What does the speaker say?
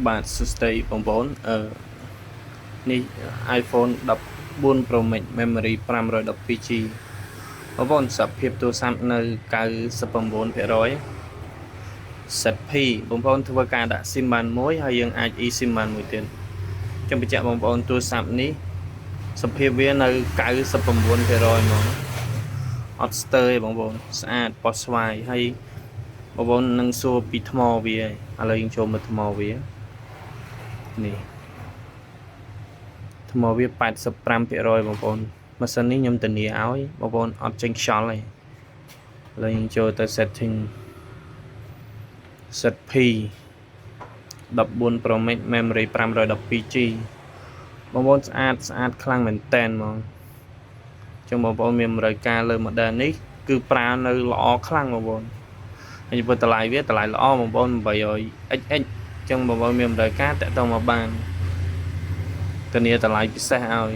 បាទសួស្តីបងប្អូនអឺនេះ iPhone 14 Pro Max memory 512 G បងប្អូនសភាពទូរស័ព្ទនៅ99% set P បងប្អូនធ្វើការដាក់ SIM បានមួយហើយយើងអាច eSIM បានមួយទៀតខ្ញុំបញ្ជាក់បងប្អូនទូរស័ព្ទនេះសភាពវានៅ99%ហ្មងអត់ស្ទើរទេបងប្អូនស្អាតប៉ោះស្វាយហើយបងប្អូននឹងសួរពីថ្មវាហើយឥឡូវយើងចូលមើលថ្មវានេះថ្មវា85%បងប្អូនម៉ាស៊ីននេះខ្ញុំធានាឲ្យបងប្អូនអត់ចេញខ្យល់ទេឥឡូវយើងចូលទៅ setting set P 14 Pro Max memory 512 G បងប្អូនស្អាតស្អាតខ្លាំងមែនតែនហ្មងចឹងបងប្អូនមានតម្រូវការលើ model នេះគឺប្រើនៅល្អខ្លាំងបងប្អូនហើយចំពោះតម្លៃវាតម្លៃល្អបងប្អូន800 XX ចឹងបងប្អូនមានតម្រូវការតាក់ទងមកបានធានាតម្លៃពិសេសឲ្យ